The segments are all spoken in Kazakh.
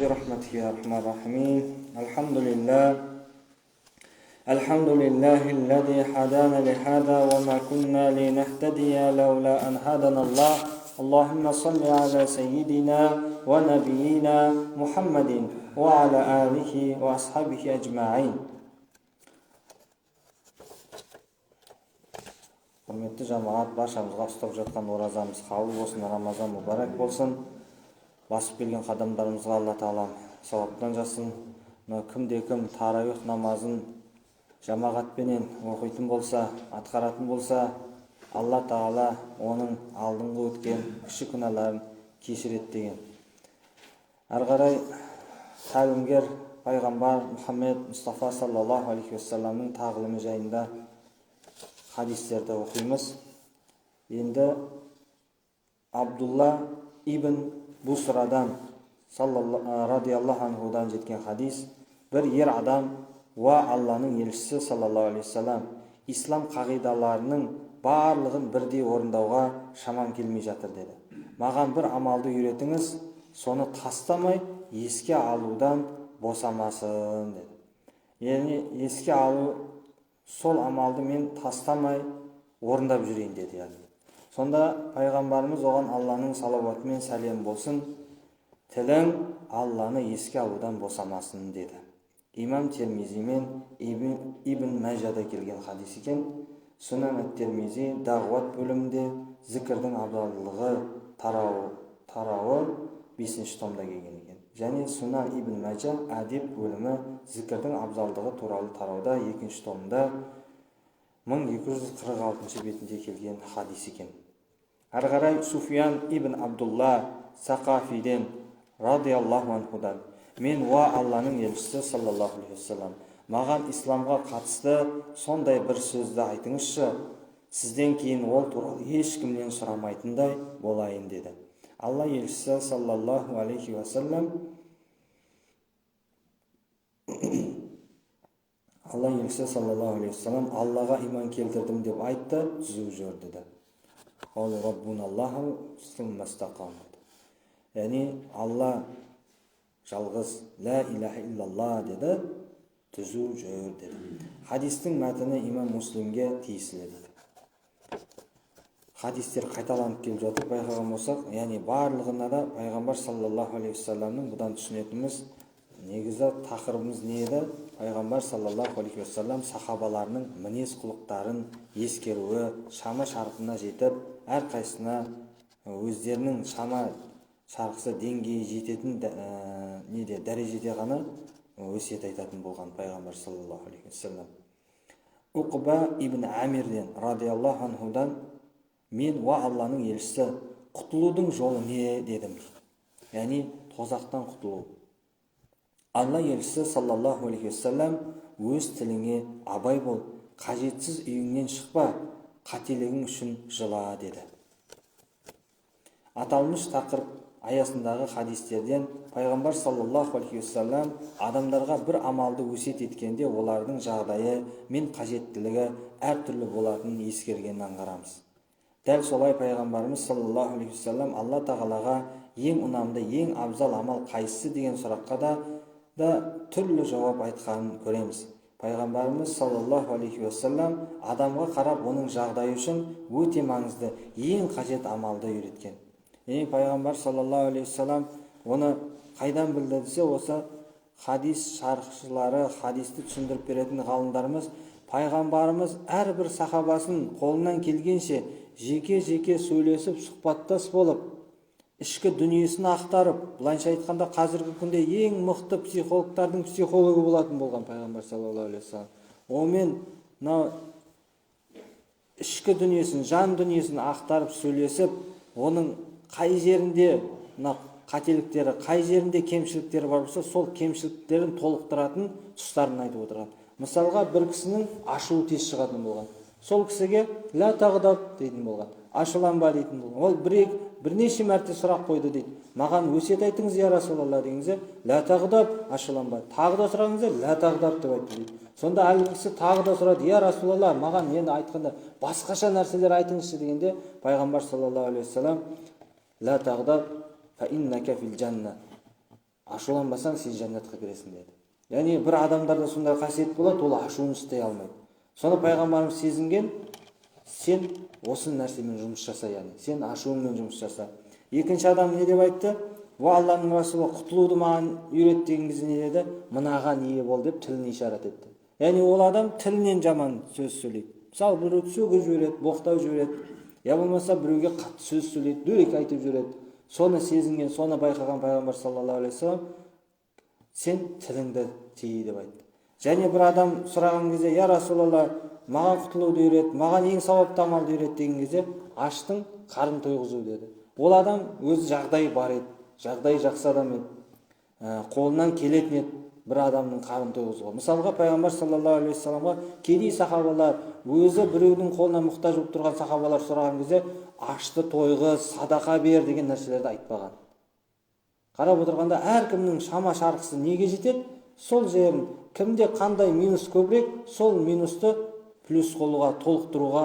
برحمتك يا أرحم الراحمين. الحمد لله، الحمد لله الذي هدانا لهذا وما كنا لنهتدي لولا أن هدانا الله. اللهم صل على سيدنا ونبينا محمد وعلى آله وأصحابه أجمعين. Құрметті жамағат, баршамызға ұстап жатқан оразамыз қабыл болсын, Рамазан мүбәрәк болсын. Басып келген қадамдарымызға Алла Тағала сауаптан жазсын. Мына кімде-кім тарауих намазын жамағатпенен оқитын болса, атқаратын болса, Алла Тағала оның алдыңғы өткен кіші күнәларын кешіреді деген. Әрі қарай тәлімгер пайғамбар Мұхаммед Мұстафа саллаллаху алейхи уассаламның тағылымы жайында хадистерді оқимыз. Енді Абдулла ибн Бусрадан радиаллаху анхудан жеткен хадис. Бір ер адам уа Алланың елшісі саллаллаху алейхи уассалам, ислам қағидаларының барлығын бірдей орындауға шамам келмей жатыр деді. Маған бір амалды үйретіңіз, соны тастамай еске алудан босамасын деді. Яғни еске алу, сол амалды мен тастамай орындап жүрейін деді. Яғни сонда пайғамбарымыз оған Алланың салауаты мен сәлем болсын, тілің Алланы еске алудан босамасын деді. Имам Термизи мен Ибн Мәжада келген хадис екен. Сунан ат-Термизи дағуат бөлімінде зікірдің абзалдылығы тарауы 5 томда келген екен. Және Сунан Ибн Мәжа әдеп бөлімі зікірдің абзалдығы туралы тарауда 2 томда 1246 бетінде келген хадис екен. Әрі қарай Суфиян ибн Абдулла Сақафиден радиаллаху анхудан: мен уа Алланың елшісі саллаллаху алейхи уассалам, маған исламға қатысты сондай бір сөзді айтыңызшы, сізден кейін ол туралы ешкімнен сұрамайтындай болайын деді. Алла елшісі саллаллаху алейхи уассалам Алла елшісі саллаллаху алейхи уассалам Аллаға иман келтірдім деп айтты, түзу жүр деді. Қал раббуналлаху сумма истақам. Яғни Алла жалғыз, ла илаха иллаллах деді, түзу жүр деді. Хадистің мәтіні имам Муслимге тиесілі деді. Хадистер қайталанып келіп жатыр, байқаған болсақ, яғни барлығына да пайғамбар саллаллаху алейхи уассаламның бұдан түсінетініміз, негізі тақырыбымыз не еді? Пайғамбар саллаллаху алейхи уассалам сахабаларының мінез құлықтарын ескеруі, шама шарқына жетіп, әрқайсысына өздерінің шама шарқысы деңгейі жететін неде дәрежеде ғана өсиет айтатын болған пайғамбар саллаллаху алейхи уассалам. Уқба ибн Амирден радиаллаху анхудан: мен уа Алланың елшісі, құтылудың жолы не дедім? Яғни тозақтан құтылу. Алла елшісі саллаллаху алейхи уассалам: өз тіліңе абай бол, қажетсіз үйіңнен шықпа, қателігің үшін жыла деді. Аталмыш тақырып аясындағы хадистерден пайғамбар саллаллаху алейхи уассалам адамдарға бір амалды өсиет еткенде олардың жағдайы мен қажеттілігі әртүрлі болатынын ескергенін аңғарамыз. Дәл солай пайғамбарымыз саллаллаху алейхи уассалам Алла тағалаға ең ұнамды, ең абзал амал қайсысы деген сұраққа да түрлі жауап айтқанын көреміз. Пайғамбарымыз саллаллаху алейхи уассалам адамға қарап оның жағдайы үшін өте маңызды, ең қажет амалды үйреткен. Яғни пайғамбар саллаллаху алейхи уассалам оны қайдан білді десе, осы хадис шархшылары, хадисті түсіндіріп беретін ғалымдарымыз пайғамбарымыз әрбір сахабасын қолынан келгенше жеке-жеке сөйлесіп, сұхбаттас болып, ішкі дүниесін ақтарып, былайша айтқанда қазіргі күнде ең мықты психологтардың психологы болатын болған пайғамбар саллаллаху алейхи уассалам. Онымен мынау ішкі дүниесін, жан дүниесін ақтарып сөйлесіп, оның қай жерінде мына қателіктері, қай жерінде кемшіліктері бар болса, сол кемшіліктерін толықтыратын тұстарын айтып отырған. Мысалға, бір кісінің ашуы тез шығатын болған. Сол кісіге ла тағдаб дейтін болған, ашуланба дейтін болған. Ол бірнеше мәрте сұрақ қойды дейді. Маған өсиет айтыңыз, я Расулалла дегенде, ла тағдаб, ашуланба. Тағы да сұрағыңызда, ла тағдаб деп айтты дейді. Сонда әлгі кісі тағы да сұрады, я Расулалла, маған енді айтқанда басқаша нәрселер айтыңызшы дегенде, пайғамбар саллаллаху алейхи уассалам ла тағдаб фа иннака фил жанна. Ашуланбасаң, сен жәннатқа кіресің деді. Яғни бір адамдарда сондай қасиет болады, ол ашуын ұстай алмайды. Соны пайғамбарымыз сезінген, сен осы нәрсемен жұмыс жаса, яғни сен ашуыңмен жұмыс жаса. Екінші адам не деп айтты? Уа Алланың Расулы, құтылуды маған үйрет деген кезде не деді? Мынаған ие бол деп тілін ишарат етті. Яғни ол адам тілінен жаман сөз сөйлейді. Мысалы, біреуді сөгіп жібереді, боқтап жібереді, я болмаса біреуге қатты сөз сөйлейді, дөрекі айтып жібереді. Соны сезінген, соны байқаған пайғамбар саллаллаху алейхи вассалам сен тіліңді тый деп айтты. Және бір адам сұраған кезде, я Расулалла, маған құтылуды үйрет, маған ең сауапты амалды үйрет деген кезде, аштың қарын тойғызу деді. Ол адам өз жағдайы бар еді, жағдайы жақсы адам еді, қолынан келетін еді бір адамның қарын тойғызуға. Мысалға, пайғамбар саллаллаху алейхи вассаламға кедей сахабалар, өзі біреудің қолына мұқтаж болып тұрған сахабалар сұраған кезде, ашты тойғыз, садақа бер деген нәрселерді айтпаған. Қарап отырғанда әркімнің шама шарқысы неге жетеді, сол жерін кімде қандай минус көбірек, сол минусты плюс қылуға, толықтыруға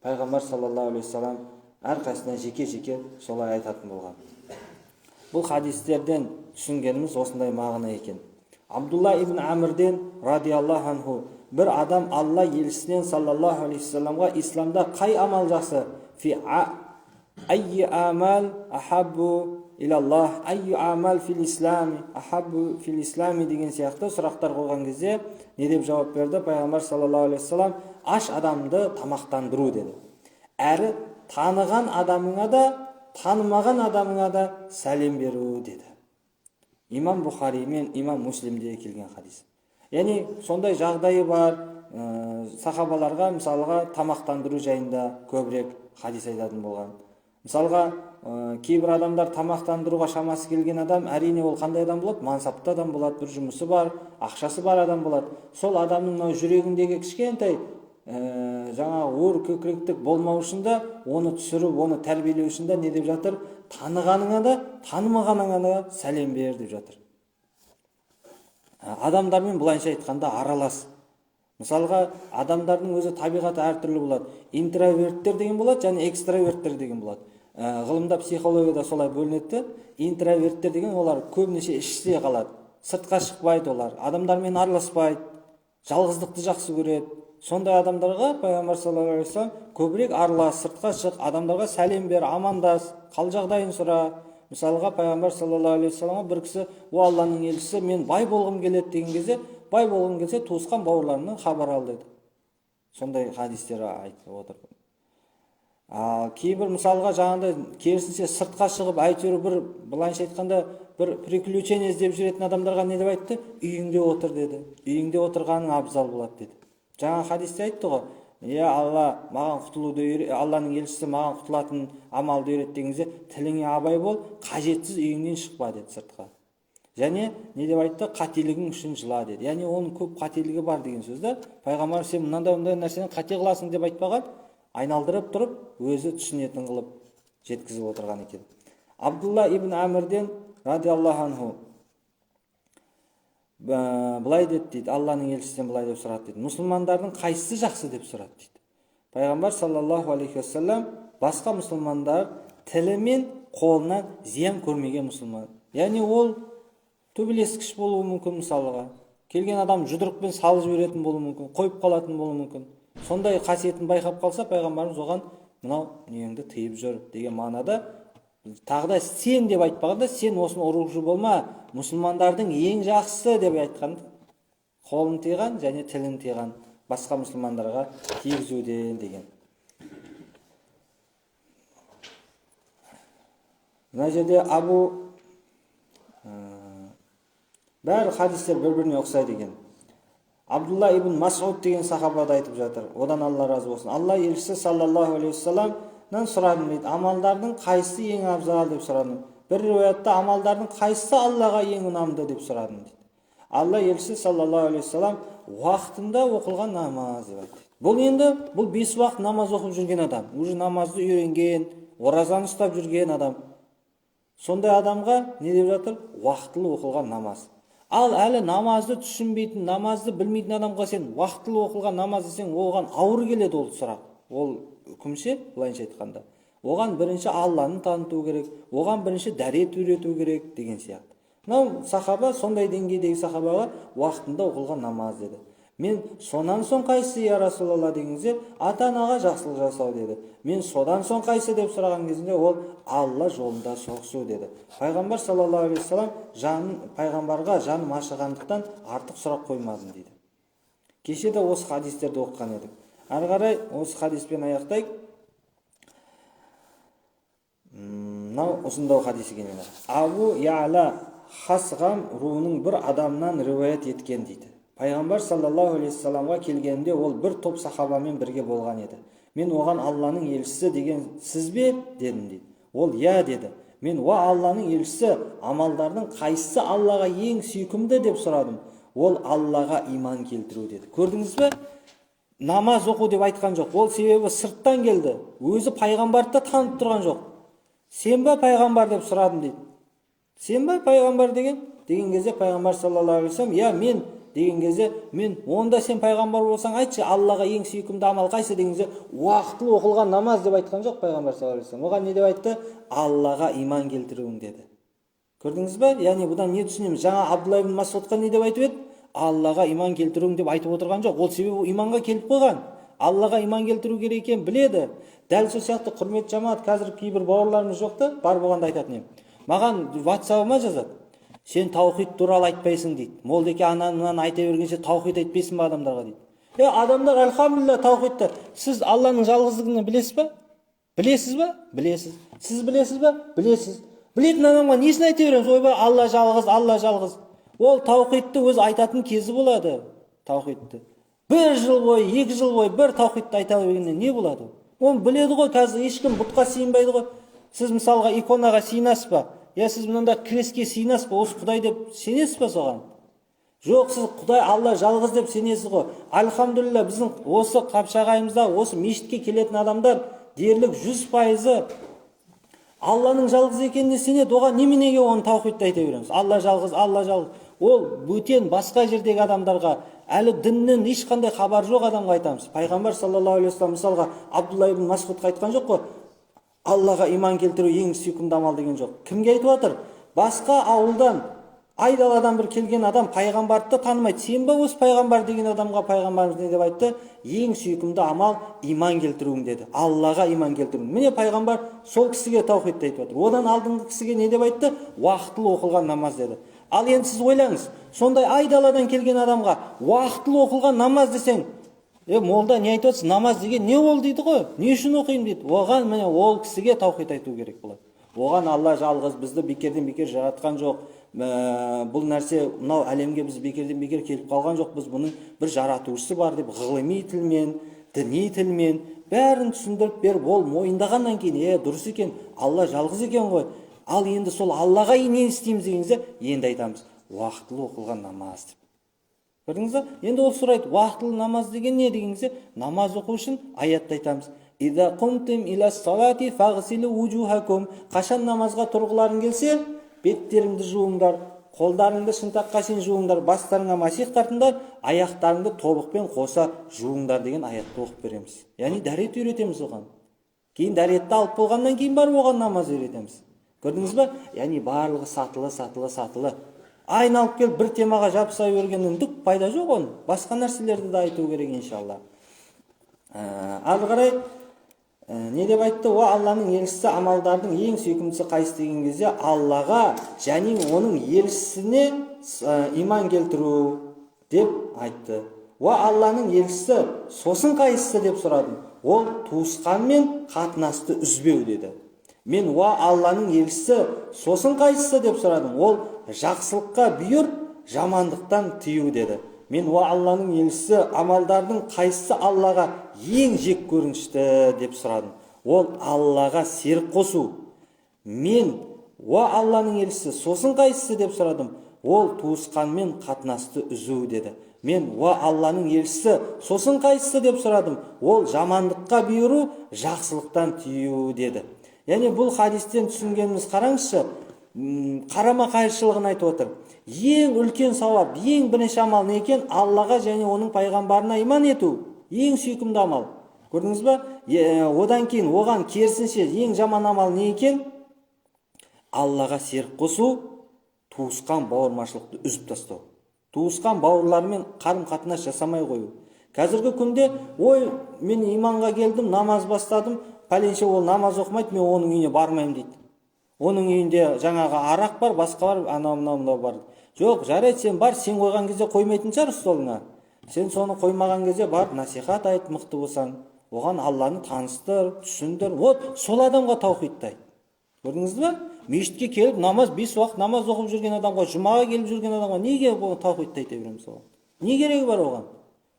пайғамбар саллаллаху алейхи вассалам әрқайсысына жеке-жеке солай айтатын болған. Бұл хадистерден түсінгеніміз осындай мағына екен. Абдулла ибн Амрден радиаллаху анху, бір адам Алла елшісінен саллаллаху алейхи вассаламға исламда қай амал жақсы? Фи айи амал ахаббу илаллах, айю амал фил ислами ахаббу фил ислами деген сияқты сұрақтар қойған кезде не деп жауап берді? Пайғамбар саллаллаху алейхи вассалам аш адамды тамақтандыру деді. Әрі таныған адамыңа да, танымаған адамыңа да сәлем беру деді. Имам Бұхари мен имам Муслимде келген хадис. Яғни сондай жағдайы бар сахабаларға мысалға тамақтандыру жайында көбірек хадис айтатын болған. Мысалға кейбір адамдар тамақтандыруға шамасы келген адам, әрине ол қандай адам болады? Мансапты адам болады, бір жұмысы бар, ақшасы бар адам болады. Сол адамның мынау жүрегіндегі кішкентай жаңағы ор көкіректік болмау үшін де, оны түсіріп, оны тәрбиелеу үшін де не деп жатыр? Танығаныңа да, танымағаныңа да сәлем бер деп жатыр. Адамдармен былайша айтқанда аралас. Мысалға, адамдардың өзі табиғаты әртүрлі болады. Интроверттер деген болады және экстраверттер деген болады. Ғылымда, психологияда солай бөлінеді. Интроверттер деген олар көбінесе іште қалады, сыртқа шықпайды олар, адамдармен араласпайды, жалғыздықты жақсы көреді. Сондай адамдарға пайғамбар саллаллаху алейхи вассалам көбірек аралас, сыртқа шық, адамдарға сәлем бер, амандас, қал жағдайын сұра. Мысалға, пайғамбар саллаллаху алейхи вассаламға бір кісі, о Алланың елшісі, мен бай болғым келеді деген кезде, бай болғым келсе, туысқан бауырларымнан хабар ал деді. Сондай хадистер айтып отыр. Ал кейбір мысалға жаңағыдай керісінше сыртқа шығып, әйтеуір бір былайша айтқанда бір приключение іздеп жүретін адамдарға не деп айтты? Үйіңде отыр деді. Үйіңде отырғаның абзал болады деді. Жаңа хадисте айтты ғой, я Алла, маған құтылуды үйрет, Алланың елшісі маған құтылатын амалды үйрет деген кезде, тіліңе абай бол, қажетсіз үйіңнен шықпа деді сыртқа. Және не деп айтты? Қателігің үшін жыла деді. Яғни оның көп қателігі бар деген сөзді пайғамбар сен мынандай мындай нәрсені қате қыласың деп айтпаған, айналдырып тұрып өзі түсінетін қылып жеткізіп отырған екен. Абдулла ибн Амрден радиаллаху анху былай деді дейді, Алланың елшісінен былай деп сұрады дейді. Мұсылмандардың қайсысы жақсы деп сұрады дейді. Пайғамбар саллаллаху алейхи уассалам басқа мұсылмандар тілі мен қолынан зиян көрмеген мұсылман. Яғни ол төбелескіш болуы мүмкін мысалға. Келген адам жұдырықпен салып жіберетін болуы мүмкін, қойып қалатын болуы мүмкін. Сондай қасиетін байқап қалса, пайғамбарымыз оған мынау неңді тыйып жүр деген мағынада, тағы да сен деп айтпағанда, сен осыны ұрушы болма, мұсылмандардың ең жақсысы деп айтқан, қолын тыйған және тілін тыйған, басқа мұсылмандарға тигізуден деген. Мына жерде Абу бәрі хадистер бір-біріне ұқсайды екен. Абдулла ибн Масуд деген сахаба да айтып жатыр. Одан Алла разы болсын. Алла елшісі саллаллаху алейхи уассаламнан сұрадым дейді. Амалдардың қайсысы ең абзал деп сұрадым. Бір риуаятта амалдардың қайсысы Аллаға ең ұнамды деп сұрадым дейді. Алла елшісі саллаллаху алейхи уассалам уақытында оқылған намаз деп айтты. Бұл енді бұл 5 уақыт намаз оқып жүрген адам, уже намазды үйренген, оразаны ұстап жүрген адам. Сондай адамға не деп жатыр? Уақытылы оқылған намаз. Ал әлі намазды түсінбейтін, намазды білмейтін адамға сен уақытылы оқылған намаз десең, оған ауыр келеді ол сұрақ. Ол үкімше, былайынша айтқанда. Оған бірінші Алланы таныту керек, оған бірінші дәрет үйрету керек деген сияқты. Мынау сахаба, сондай деңгейдегі сахабаға уақытында оқылған намаз деді. Мен сонан соң қайсысы, я Расулалла деген кезде, ата-анаға жақсылық жасау деді. Мен содан соң қайсы деп сұраған кезінде, ол Алла жолында соғысу деді. Пайғамбар саллаллаху алейхи вассалам жанын, пайғамбарға жаным ашығандықтан артық сұрақ қоймадым дейді. Кеше де осы хадистерді оқыған едік. Ары қарай осы хадиспен аяқтайық. Мынау ұзындау хадис екен енді. Абу Яла Хасғам руының бір адамнан риуаят еткен дейді. Пайғамбар саллаллаху алейхи вассаламға келгенде, ол бір топ сахабамен бірге болған еді. Мен оған: «Алланың елшісі деген сіз бе?» – дедім дейді. Ол: «Иә», – деді. Мен: «Уа Алланың елшісі, амалдардың қайсысы Аллаға ең сүйкімді?» – деп сұрадым. Ол: «Аллаға иман келтіру», – деді. Көрдіңіз бе, намаз оқу деп айтқан жоқ ол, себебі сырттан келді, өзі пайғамбарды да танып тұрған жоқ. «Сен ба пайғамбар?» – деп сұрадым дейді. «Сен ба пайғамбар деген?» деген кезде, пайғамбар саллаллаху алейхи вассалам: «Иә, мен», – деген кезде, мен: «Онда сен пайғамбар болсаң, айтшы, Аллаға ең сүйкімді амал қайсы?» – деген кезде, уақытылы оқылған намаз деп айтқан жоқ пайғамбар саллаллаху алейхи вассалам. Оған не деп айтты? «Аллаға иман келтіруің», – деді. Көрдіңіз ба? Яғни бұдан не түсінеміз? Жаңа Абдулла ибн Масудқа не деп айтып еді? Аллаға иман келтіруің деп айтып отырған жоқ ол, себебі ол иманға келіп қойған, Аллаға иман келтіру керек екенін біледі. Дәл сол сияқты, құрметті жамағат, қазір кейбір бауырларымыз жоқ та, бар болғанда айтатын едім, маған ватсабыма жазады: «Сен таухид туралы айтпайсың, – дейді, – молдеке, ананы мынаны айта бергенше, таухид айтпайсың ба адамдарға?» – дейді. Е, адамдар, альхамдулилля, таухидты, сіз Алланың жалғыздығын білесіз ба? Білесіз ба? Білесіз. Сіз білесіз ба? Білесіз. Білетін адамға несін айта береміз? Ойбай, Алла жалғыз, Алла жалғыз. Ол таухидты өзі айтатын кезі болады. Таухидты бір жыл бойы, 2 жыл бойы бір таухидты айта бергеннен не болады? Оны біледі ғой. Қазір ешкім бұтқа сыйынбайды ғой. Сіз, мысалға, иконаға сыйынасыз ба? Я сіз мынандай крестке сыйынасыз ба? Осы құдай деп сенесіз ба соған? Жоқ, сіз құдай Алла жалғыз деп сенесіз ғой. Альхамдулилля, біздің осы Қапшағайымызда, осы мешітке келетін адамдар дерлік 100%-ы Алланың жалғыз екеніне сенеді. Оған неменеге оны таухидты айта береміз? Алла жалғыз, Алла жалғыз. Ол бөтен басқа жердегі адамдарға, әлі діннен ешқандай хабар жоқ адамға айтамыз. Пайғамбар саллаллаху алейхи вассалам, мысалға, Абдулла ибн Масғудқа айтқан жоқ қой, Аллаға иман келтіру ең сүйкімді амал деген жоқ. Кімге айтып жатыр? Басқа ауылдан, айдаладан бір келген адам, пайғамбарды да танымайды. «Сен ба осы пайғамбар?» деген адамға пайғамбарымыз не деп айтты? «Ең сүйкімді амал иман келтіруің», – деді. Аллаға иман келтіру. Міне, пайғамбар сол кісіге таухидты айтып отыр. Одан алдыңғы кісіге не деп айтты? «Уақытылы оқылған намаз», – деді. Ал енді сіз ойлаңыз, сондай айдаладан келген адамға уақытылы оқылған намаз десең: «Е, молда, не айтып отырсыз? Намаз деген не ол?» – дейді ғой. «Не үшін оқимын?» – дейді. Оған, міне, ол кісіге таухид айту керек болады. Оған Алла жалғыз, бізді бекерден бекер жаратқан жоқ, бұл нәрсе, мынау әлемге біз бекерден бекер келіп қалған жоқпыз, бұның бір жаратушысы бар деп, ғылыми тілмен, діни тілмен бәрін түсіндіріп беріп, ол мойындағаннан кейін: «Е, дұрыс екен, Алла жалғыз екен ғой, ал енді сол Аллаға не істейміз?» – деген кезде, енді айтамыз: «Уақытылы оқылған намаз», – деп. Көрдіңіз ба? Енді ол сұрайды: «Уақытылы намаз деген не?» – деген кезде, намаз оқу үшін аятты айтамыз: «Иза кумтум иля салати фағсилу вужухакум». Қашан намазға тұрғыларың келсе, беттеріңді жуыңдар, қолдарыңды шынтаққа шейін жуыңдар, бастарыңа масих тартыңдар, аяқтарыңды тобықпен қоса жуыңдар деген аятты оқып береміз. Яғни дәрет үйретеміз оған. Кейін дәретті алып болғаннан кейін барып оған намаз үйретеміз. Көрдіңіз ба? Яғни барлығы сатылы, сатылы, сатылы. Айналып келіп бір темаға жабыса бергеннен түк пайда жоқ, оның басқа нәрселерді де айту керек, иншалла. Ары қарай не деп айтты? О Алланың елшісі, амалдардың ең сүйкімдісі қайсысы деген кезде, Аллаға және оның елшісіне иман келтіру деп айтты. О Алланың елшісі, сосын қайсысы деп сұрадым. Ол: «Туысқанмен қатынасты үзбеу», – деді. Мен: «Уа Алланың елшісі, сосын қайсысы?» – деп сұрадым. Ол: «Жақсылыққа бұйыр, жамандықтан тыю», – деді. Мен: «Уа Алланың елшісі, амалдардың қайсысы Аллаға ең жек көрінішті?» – деп сұрадым. Ол: «Аллаға серік қосу». Мен: «Уа Алланың елшісі, сосын қайсысы?» – деп сұрадым. Ол: «Туысқанмен қатынасты үзу», – деді. Мен: «Уа Алланың елшісі, сосын қайсысы?» – деп сұрадым. Ол: «Жамандыққа бұйыру, жақсылықтан тыю», – деді. Яғни бұл хадистен түсінгеніміз, қараңызшы, қарама қайшылығын айтып отыр. Ең үлкен сауап, ең бірінші амал не екен? Аллаға және оның пайғамбарына иман ету ең сүйкімді амал. Көрдіңіз ба? Одан кейін оған керісінше ең жаман амал не екен? Аллаға серік қосу. Туысқан бауырмашылықты үзіп тастау. Туысқан бауырлармен қарым-қатынас жасамай қою. Қазіргі күнде, ой, мен иманға келдім, намаз бастадым, пәленше ол намаз оқымайды, мен оның үйіне бармаймын дейді. Оның үйінде жаңағы арақ бар, басқа бар, анау мынау мынау бар. Жоқ, жарайды, сен бар, сен қойған кезде қоймайтын шығар столыңа. Сен соны қоймаған кезде барып насихат айт, мықты болсаң, оған Алланы таныстыр, түсіндір. Вот сол адамға таухидты айт. Көрдіңіз бе? Мешітке келіп намаз, 5 уақыт намаз оқып жүрген адамға, жұмаға келіп жүрген адамға неге бұл таухидты айта береміз оған? Не керегі бар оған?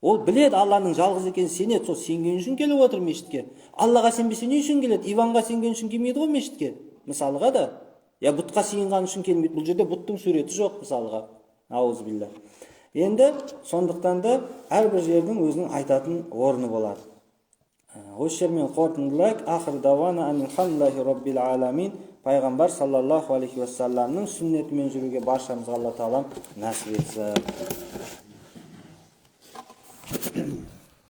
Ол біледі Алланың жалғыз екенін, сенеді, сол сенген үшін келіп отыр мешітке. Аллаға сенбесе не үшін келеді? Иванға сенген үшін келмейді ғой мешітке. Мысалға да. Я бұтқа сиынған үшін келмейді. Бұл жерде бұттың суреті жоқ мысалға. Аузубилля. Енді сондықтан да әрбір жердің өзінің айтатын орны болады. Осы жермен қорытындылайық. Ахир давана анилхамдулиллахи роббил аламин. Пайғамбар саллаллаху алейхи уассаламның сүннетімен жүруге баршамызға Алла тағалам нәсіп етсін.